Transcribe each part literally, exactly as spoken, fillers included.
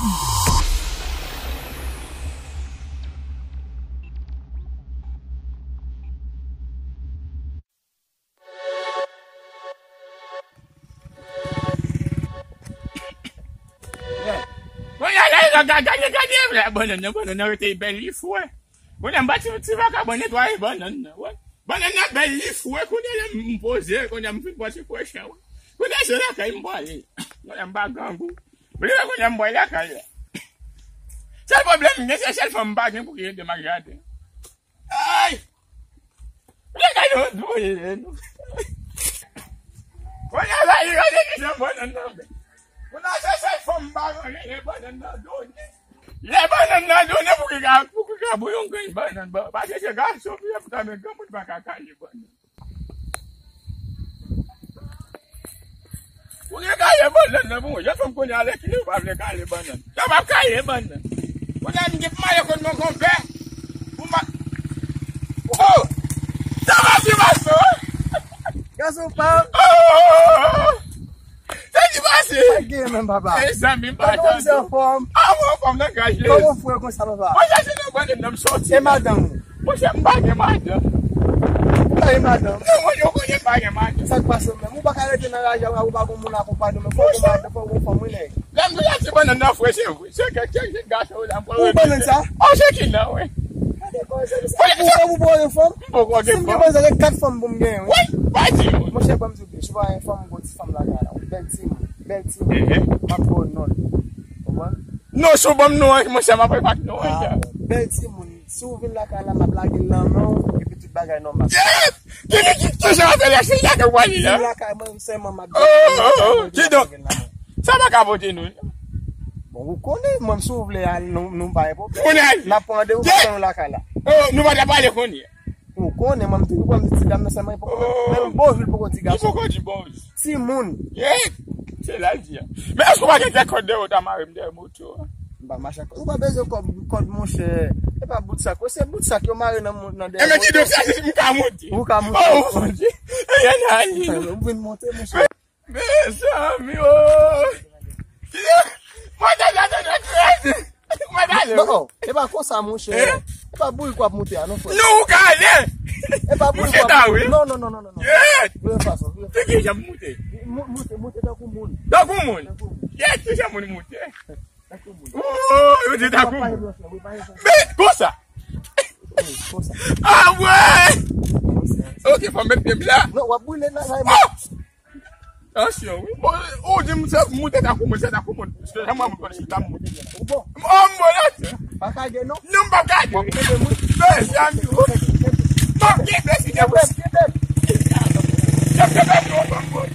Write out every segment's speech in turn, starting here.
Kounye a la, gade, gade, gade, la bannann nan, bannann nan rete bèl, li fre. Kounye a m pa ti, ti vagabon netwaye bannann nan, wè. Bannann nan bèl, li fre, kounye a la m poze, kounye a m fin pran ti fre chan, wè. Kounye a se lakay m prale. Kounye a m pa grangou. Kounye a, kounye a m prale lakay la. Sèl pwoblèm m gen, se sèl fanm m pa gen pou ki rete m ak jaden. Ay! Gade yon dwoye, non. Kounye a la, gade ki jan bannann nan bèl. Kounye a se sèl fanm m pa gen, lè bannann nan donnen. Lè bannann nan donnen, pou ki ka, pou ki ka bouyon grenn bannann, ba, paske se gason ki ap tanmen granmoun pa ka kale bannann. Ou gen kale bannann nan pou mwen. Jan fanm konnen alè kilè ou pa vle kale bannann. Sa pa kale bannann. Kounye a m gen pou m ale kot mon konpè. Pou ma. Oh! Sa pa ti maso. Gason pa. Oh! Sa ki pase? Sa gen menm, papa? Mezanmi, m pa tande. Kòman w se anfòm? Ah, mwen anfòm nan gaj. Kòman w fwe konsa, papa? Mwen chache nan bannann nan m soti. E madanm ou? Monchè, m pa gen madanm. Ou pa gen madanm? Non, mwen, yo konnen m pa gen madanm. Sa k pase w menm? Ou pa ka rete nan raje a, ou pa gon moun akonpanye w, men fò w gon madanm, fò w gon fanm, wi, nèg. Lè m di w ti bannann nan fre, se vre. Se kèk, kèk, kèk gason la, m pral. Ou bannann sa? Oh, se ki nan, wi. Gade kòman se, se pou, se pou, pou gen fanm? M poko gen fanm. Si m gen fanm, sa se kat fanm pou m genyen, wi. Wi, pa di, wi. Monchè, ban m di w byen, si w pa gen fanm, ou gon ti fanm lakay la, yon bèl timoun, bèl timoun, m ap ba w non l. Konprann? Non, si w ban m non an, monchè, m ap remak non an. Ah, bèl timoun. Si w vin lakay la, m ap lage l nan men w, epi tout bagay nòmal. Yes! Ki, ki, ki, ki jan w ap fè lè se lakay w ale la? Vin lakay mwen, sèlman m ap. Oh, oh, oh, oh. Kidonk, sa pa ka pote nou. Bon, ou konnen, mwen, si w vle al, nou, nou pa gen pwoblèm. Kounye a. N ap pran randevou, m ap tann ou lakay la. Oh, nou pa ta pale kounye a. Ou konnen, mwen, m te, ou konnen ti dam nan sèlman, li poko, oh, menm bonjou, li poko di gason. Li poko di bonjou. Timoun. Yeah! Se la l di a. Men èske w pa gen kèk kòd dèyè w ta mare m dèyè moto a? M pa mache ak kòd. Ou pa bezwen kòd, kòd, monchè. E pa bout sak, wi. Se bout sak yo mare nan moun nan dèyè moto. E men kidonk sa, m ka monte. Ou ka monte. Oh, Bondye. E y ann ale. Ou vin monte, monchè. Mezanmi, oh. Mwen te, te, te, te, te. Mwen ale. Non, e pa konsa, monchè. Eh? E pa bourik w ap moute a, non, frè. Non, ou ka ale. E pa bourik w ap moute. Non, non, non, non, non, non. Yeah. Vire fason, vire fason. Se ki jan m moute? Mo-, moute, moute tankou moun. Tankou moun? Tankou moun. Yeah, ki jan moun moute? Tankou moun. Oh, yo di tankou moun. Men, konsa. Wi, konsa. Ah, wè! Konsa. Ok, fò m met pye m la. Non, w ap boule nan, nan. Oh! Tansyon, wi. Bon, ou di m se moute tankou moun, se tankou moun. Se jan mwen konn chita m moute. Ou bon? Oh, m bon la. Pa kage, non? Non, m p ap kage. Bon, kenbe moun. Mezanmi, oh. Bon, kenbe, si kenbe. Kenbe, kenbe. Kenbe, kenbe, oh, bon, bon.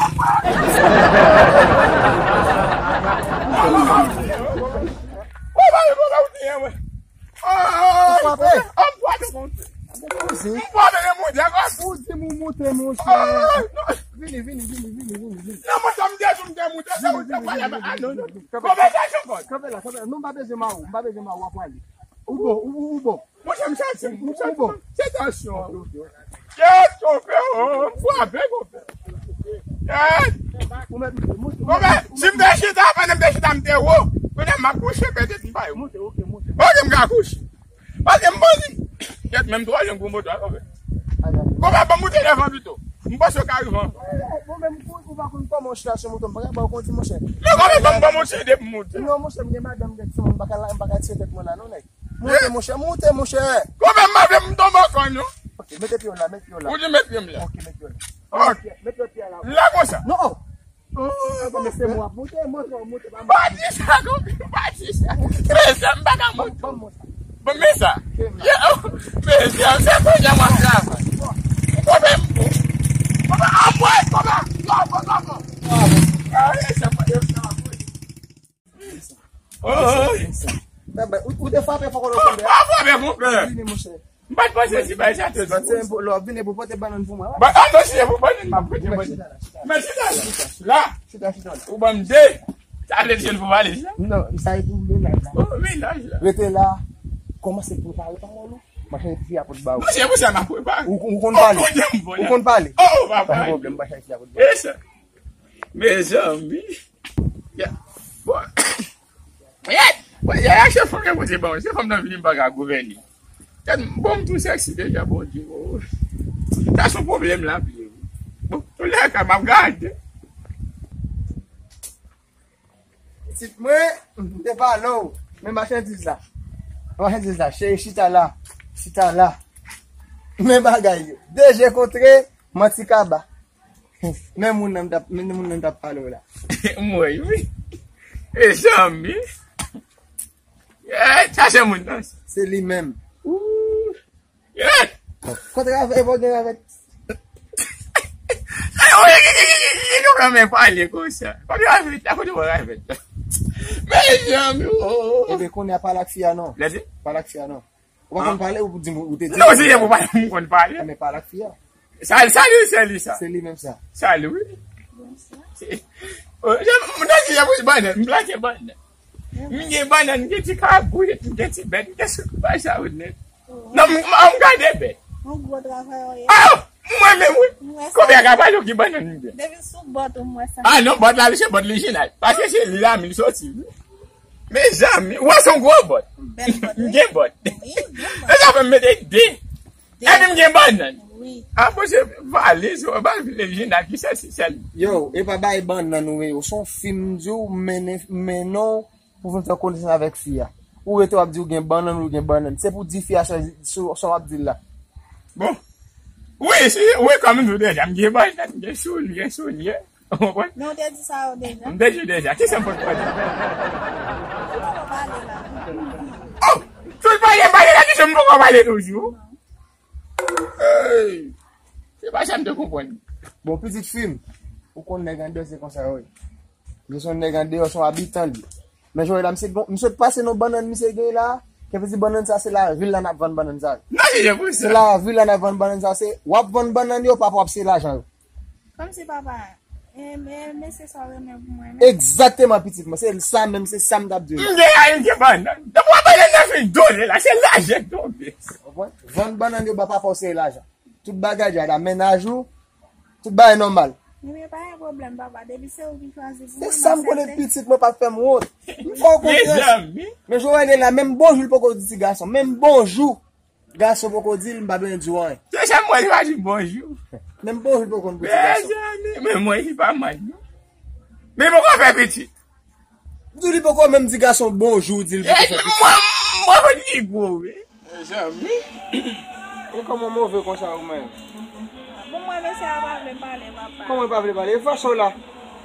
Ou pa, ou pa, ou pa, ou pa, ou pa. Ou frape? Ah, m frape, monchè. M frape, monchè. Ou di m ou moute, monchè. Ah, non. Vini, vini, vini, vini, vini, vini. Non, monchè, m te di w m te moute, se ou te pale avè, ah, non, non. Kanpe. Konbyen sa, Jean Paul? Kanpe la, kanpe la. Non, m pa bezwen mare w, m pa bezwen mare w, w ap pale. Ou bon, ou, ou, ou bon. Monchè, m santi, m santi. Ou bon. Se tansyon an. Ok, ok, ok. Kèt, konpè, oh, m frape, konpè. Kèt. Ou mèt moute, moute, moute. Konpè, si m te chita, pandan m te chita, m te wo. Kounye a m ap kouche, pètèt m pa yo. Moute, ok, moute. Ok, m ka kouche. Paske m panse. Kèt, menm twò jan gwo moto a, konpè. Konpè, ban m moute devan pito. M panse w ka rive ankò. Bon, men ou pa konn kòman w chita sou moto, m pa ka ba w kondi, monchè. Men konpè, ban m, ban m yon ti ede pou m moute. Non, monchè, m gen madanm, m gen timoun, m pa ka la, m pa ka tire tèt mwen la, non, nèg. Moute, monchè, moute, monchè. Konpè, m pa vle m tonbe ankò, non. Ok, mete pye w la, mete pye w la. Ou di met pye m la? Ok, mete pye w la. Ok. Mete pye w la. La konsa. Non. Oh, konpè, se mwen ap moute, montre w, moute, pa mwen. Pa di sa, konpè, pa di sa. Mezanmi, m pa ka moute. Ban m sa. Ban m sa. Mezanmi, se kounye a m ap travay. Konpè, m bon. Konpè, anmwey, konpè. Go, go, go, go. Ah, mezanmi, mezanmi. Oh, oh. Ou, ou te frape fò kote w tonbe a? Pa frape, konpè. Vini, monchè. M pa t panse si bay sa te zòt. Lè w vini pou pote bannann pou mwen. Ba, ah, non, si se pou bannann, m ap pote bannann. Men chita la. La. Chita, chita la. Ou ban m de. Sa vle di se pou valiz la? Non, sa e pou mennaj la. Oh, mennaj la. Rete la. Kòmanse prepare pawòl ou. Machè, fi a pot ba ou. Monchè, monchè, m ap prepare. Ou, ou konn pale? Ou konn pale? Oh, papa. Pa gen pwoblèm, machè, fi a pot ba ou. E sa. Mezanmi. Ya. Bon. Yè! Yè, yè, se fanm yo pote ban mwen. Se fanm nan vini m pa ka gouvène. Tèt bon, m tou sèksi deja, Bondye. Oh. Sa se yon pwoblèm la, wi. Bon, tou lè ka m ap gade. Pitit mwen, m te pale w. Men machandiz la. Machandiz la, cheri, chita la. Chita la. Men bagay yo. De je kontre, manti kaba. Men moun nan m t ap, men moun nan m t ap pale w la. M wè, wi. E zanmi. Eh, chache moun nan. Se li menm. Ooh. Eh. Kote ravèt, e pa gen ravèt. Ki nou renmen pale konsa? Kote ravèt la, kote ravèt la? Mezanmi, oh. Ebyen, kounye a pale ak fi a non. Lè di? Pale ak fi a non. Ou pa konn pale, ou di m, ou te di. Non, se pou pale, m konn pale. Men pale ak fi a. Sa, sa li, se li sa. Se li menm sa. Sa li, wi. Bonswa. Se, oh, jan, m nan di, jan pou bannann, m plante bannann. M gen bannann, m gen ti kabrit, m gen ti bèt, m gen sou bay sa ou nèt. Non, m, m, m gade bèt. Yon gwo travay ou ye. Ah! Mwen menm, wi. Konbyen ka pale w ki bannann m gen? Depi sou bòt ou m wè sa. Ah, non, bòt la, se bòt orijinal. Paske se li la, m soti, wi. Mezanmi, ou wè se yon gwo bòt. Bèl bòt, wi. M gen bòt. Wi, gen bòt. E sa fè m mete de. Epi m gen bannann. Wi. Apre se valiz, ou pa vle vin ak ki sèl, sèl. Yo, e pa bay bannann ou ye, ou se yon fi m di w, mennen, mennen w pou vin fè konesans avèk fi a. Ou rete w ap di w gen bannann, ou gen bannann. Se pou di fi a sa, sa, sa w ap di l la. Bon. Wi, si, wi, kòm m di w deja, m gen bannann, m gen soulye, soulye. Ou konprann? Men w te di sa yo deja. M te di w deja. Kisa m pot pale? Ou poko pale la. Oh! Tout pale, pale la, kisa m poko pale toujou? Hey! Se pa sa m te konprann. Bon, pitit fi m, ou konn nèg andeyò se konsa yo ye. Men se yon nèg andeyò, se yon abitan li. Men jodi la, misye gon, misye pase nan bannann misye gen la, ki vle di bannann sa, se lavil la n ap vann bannann sa. Non, se jan pou sa. Se lavil la n ap vann bannann sa, se w ap vann bannann yo, papa w ap se lajan yo. Kòmsi papa, e, e, mesye sa w renmen pou mwen, men. Egzakteman, pitit mwen. Se sa menm, se sa m t ap di w. M gen a, m gen bannann. Depi w ap pale nan fin donnen la, se lajan k tonbe. Ou konprann? Vann bannann yo ba papa w se lajan. Tout bagay djada, mennaj ou, tout bagay nòmal. Ebyen, pa gen pwoblèm, papa. Depi se ou ki chwazi pou mwen, m aksepte. Se sa m konnen, pitit mwen p ap fè m wont. M fè w konfyans. Mezanmi. Men jodi la, menm bonjou l poko di ti gason. Menm bonjou. Gason poko di l, m pa bezwen di w anyen. Se sa m wè, li pa di bonjou. Menm bonjou l poko konn pou di gason. Mezanmi, men mwen, li pa mal, non. Men poko fè pitit. Di w li poko menm di gason bonjou, di l poko fè pitit. Mwen, mwen konn li gwo, wi. Mezanmi. E kòman move konsa ou menm? Bon, mwen, mesye a pa vle pale, papa. Kòman l pa vle pale? E fason w la.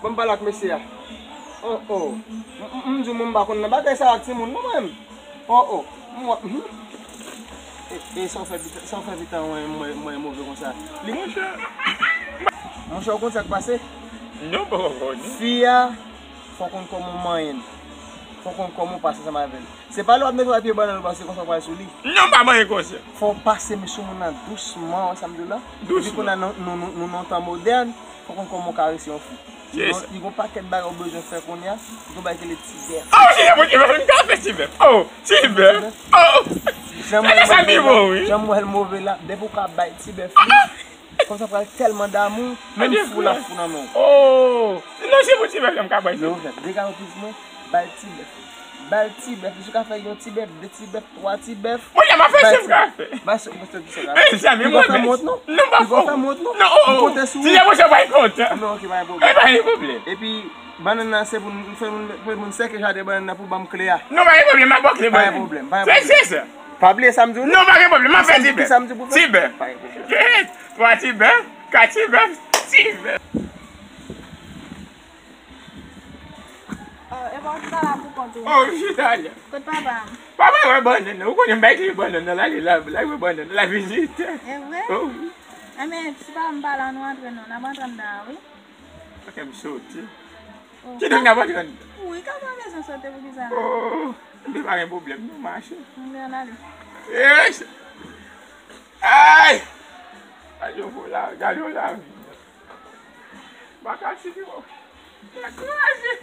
Ban m pale ak mesye a. Oh, oh. M, m, m di w, mwen, m pa konn nan bagay sa ak timoun, non, mwen. Oh, oh. M wè, mhm. E, e sa w fè pita, sa w fè pita mwen, mwen, mwen move konsa. Li monchè. Monchè, ou konn sa k pase? Non, m poko konnen. Fi a, fò w konn kòman w manyen l. Fò w konn kòman w pase ansanm avè l. Se pa lè w ap netwaye pye bannann ou pase konsa w pral sou li. Non, m pa manyen konsa. Fò w pase men sou moun nan dousman, wè sa m di w la? Dousman. Epi kounye a nou, nou, nou, nou nan tan modèn, fò w konn kòman w karese yon fi. Li gon, li gon pakèt bagay ou bezwen fè kounye a. Li gon bagay ki rele ti bèf. Oh, ti bèf, ti bèf, m ka fè ti bèf. Oh, ti bèf. Oh. Jan m wè l move la, jan m wè l move la, depi w ka bay ti bèf li, kòmsa pral tèlman damou, menm fou l ap fou nan men w. Oh. Non, se pou ti bèf la m ka bay. Non, frè, degaje w pitit mwen, bay ti bèf. Bay ti bèf. Si w ka fè yon ti bèf, de ti bèf, twa ti bèf. Mwen, m ap fè sa m ka fè. Bay sa, bay sa, bay sa. Mezanmi, mwen, fè m wont, non. Non, m pa fè w wont, non. Non, oh, oh. M konte sou ou. Si se pou sa, bay kontan. Non, ok, pa gen pwoblèm. E pa gen pwoblèm. Epi, bannann nan, se pou n fè moun, fè moun sèke jaden bannann nan pou ban m kle a. Non, pa gen pwoblèm, m ap ba w kle bannann. Pa gen pwoblèm, pa gen pwoblèm. Se, se sa. Pa bliye sa m di w, non? Non, pa gen pwoblèm, m ap fè ti bèf. Sa m di w pou fè. Ti bèf. Pa gen pwoblèm. Twa ti bèf, kat ti bèf, ti bèf. Oh, e pa w chita la pou kont ou? Oh, m chita la. Kot papa m? Papa wè bannann nan. Ou konnen m bay kle bannann nan. L ale la, l al wè bannann nan. L al vizite. E vre? Oh, wi. Enben, si papa m pa la, nou antre non. N ap antre anndan an, wi. Ok, m soti. Oh, ki donk n ap antre anndan? Wi, kòman w bezwen sote pou kisa? Oh, m te pa gen pwoblèm, non, mache. Ann ale. Yes! Ay! Gade yon la, gade yon la. Makak si ki bon. Kraze.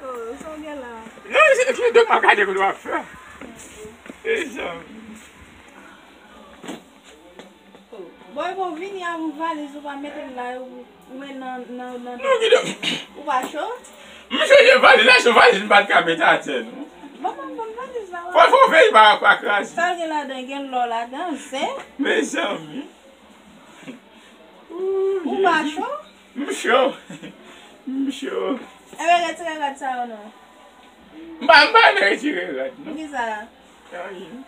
Oh, sa w gen la? Non, se, se donk m ap gade kote w ap fè. E jan. Oh, Bon, e bon, vini ak yon valiz ou pa mete l la, ou, ou met nan, nan, nan... Non, ki do... Ou pa cho? M chonje valiz la, se valiz m pa t ka mete atè, non. Bon, bon, bon, valiz la, wè. Fò, fò veye pa, pa kraze. Sa l gen ladan, gen lò ladan, zen. Mezanmi. Ou pa cho? M cho. M cho. Enben, retire rad sa yo non. M pa, m pa vle retire rad, non. Poukisa? Anyen.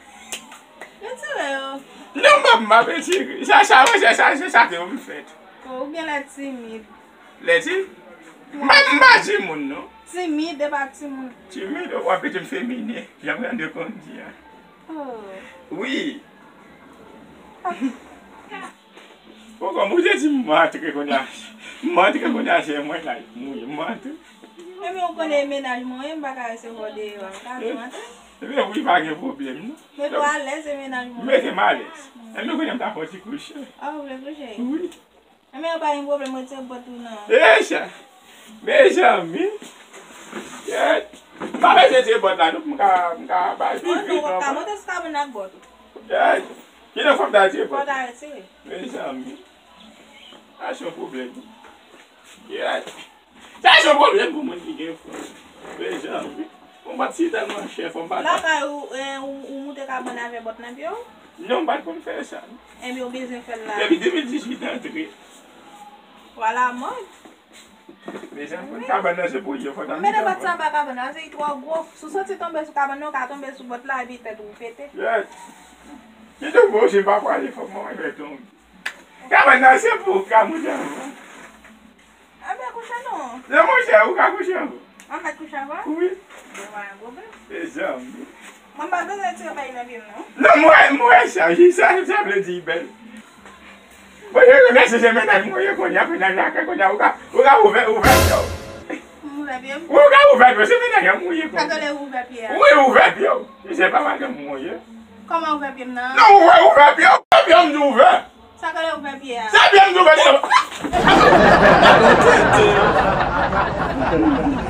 Retire yo. Non, m pa, m pa retire. Sa, sa, sa, sa, se sa ke m fèt. Oh, ou gen lè timid. Lè ti? M pa, m pa timoun, non. Timid, e pa timoun. Timid, w ap pete m feminen. Jan m tande konn di a. Oh. Wi. Poko, mwen te di m antre kounye a. M antre kounye a, se mwen la, mwen, m antre. Ebyen, ou konnen e mennaj mwen ye, m pa ka resevwa w deyò a. M ka di w antre. Ebyen, wi, pa gen pwoblèm, non. Mete w alèz, e mennaj mwen ye. Mete m alèz. Ebyen, kounye a m ta fè yon ti kouche. Ah, ou vle kouche? Wi. Ebyen, pa gen pwoblèm, retire pòt ou nan. Echa! Mezanmi! Kèt! M pa bezwen retire pòt la, non, pou m ka, m ka bay... Oh, non, w ap ka monte sou kabann ak bòt ou. Kèt! Kilè fò m ta retire pòt? Fò w ta retire. Mezanmi. Sa se yon pwoblèm. Kèt! Sa se yon pwoblèm pou moun ki gen fò. Mezanmi. Yon bòt si tèlman chè, fò m pa ta... Lakay ou, eh, ou, ou moute kabann avè bòt nan pye w? Non, m pa t konn fè sa, non. Ebyen, ou bezwen fè l la. Depi de mil dizuit antre. Ou alamòd. Mezanmi, kabann nan se pou yo, fò ta... Mete bòt sa anba kabann nan, se li twò gwo. Si w soti tonbe sou kabann nan, ou ka tonbe sou bòt la, epi tèt ou pete. Yes. Ki tonbe osi, m pa kwè fò mwen fè tonbe. Kabann nan se pou w ka moute anvan. Anben, kouche non. Non, monchè, ou ka kouche anvan. An ka kouche anvan? Wi. Bon, pa gen pwoblèm. Mezanmi. Mwen pa bezwen tire bagay nan pye m, non. Non, mwen, mwen sa, sa, sa vle di bèl. Mwen, mwen, mwen, se, se mennaj mwen ye kounye a, mennaj la, kounye a, ou ka, ou ka ouvè, ouvè pye w. M ouvè pye m? Wi, ou ka ouvè pye w, se mennaj mwen ye kounye a. Sa k rele ouvè pye a? Wi, ouvè pye w. Se pa madanm mwen ye. Kòman ouvè pye m nan? Non, ouvè, ouvè pye w, ouvè pye w, m di ouvè. Sa k rele ouvè pye a? Se pye m di ouvè pye w.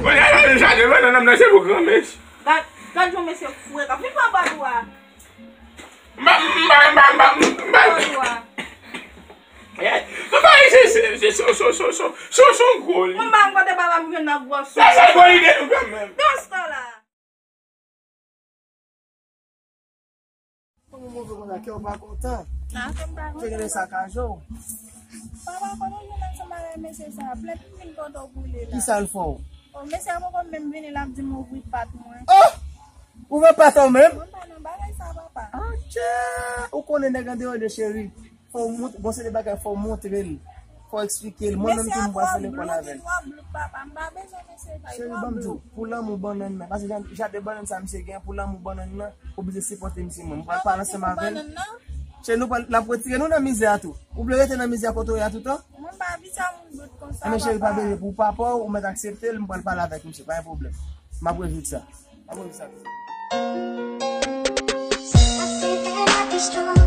Mwen, jaden mwen nan nonm nan se pou granmesi. Gad, gad jan mesye frekan. Vin pran bòt ou a. M pa, m pa, m pa, m pa, m pa. Bòt ou a. Eh, nou pa isi, se, se, se, se, se, se, se, se yon gwo li. Mwen pa m kote papa m jwenn nan gwo sou. Sa se gwo li de nou kanmenm. Dans tan la. Kòman w move konsa, kè w pa kontan? Nan kè m pa kontan. Te genlè sakaje w. Papa, kote w jwenn ansanm avèk mesye sa a? Plent m vin kote w pou li la. Kisa l fè w? O, mesye a poko menm vini, l ap di m ouvri pat mwen. Oh! Ouvè pat ou menm? Mwen pa nan bagay sa, papa. Atchè! Ou konnen nèg andeyò de cheri. Fò w mont-, bon, se de bagay, fò w montre l. Fò w eksplike l. Mwen menm tou, m pral fè lekòl avè l. Mesye a twò blouk, papa. M pa bezwen mesye sa, li twò blouk. Cheri, ban m di w, pou lanmou bannann nan, paske jan, jan de bannann sa misye gen, pou lanmou bannann nan, ou oblije sipòte misye mwen. M pral pale ansanm avè l. Cheri, nou pral, l ap retire nou nan mizè a tou. Ou vle rete nan mizè a kote w ye a toutan? Mwen pa vin sa moun blouk konsa, papa. Enben, cheri, pa bezwen pou papa w, ou mèt aksepte l, m pral pale avèk misye, pa gen pwoblèm. M ap rezoud sa. M ap rezoud sa.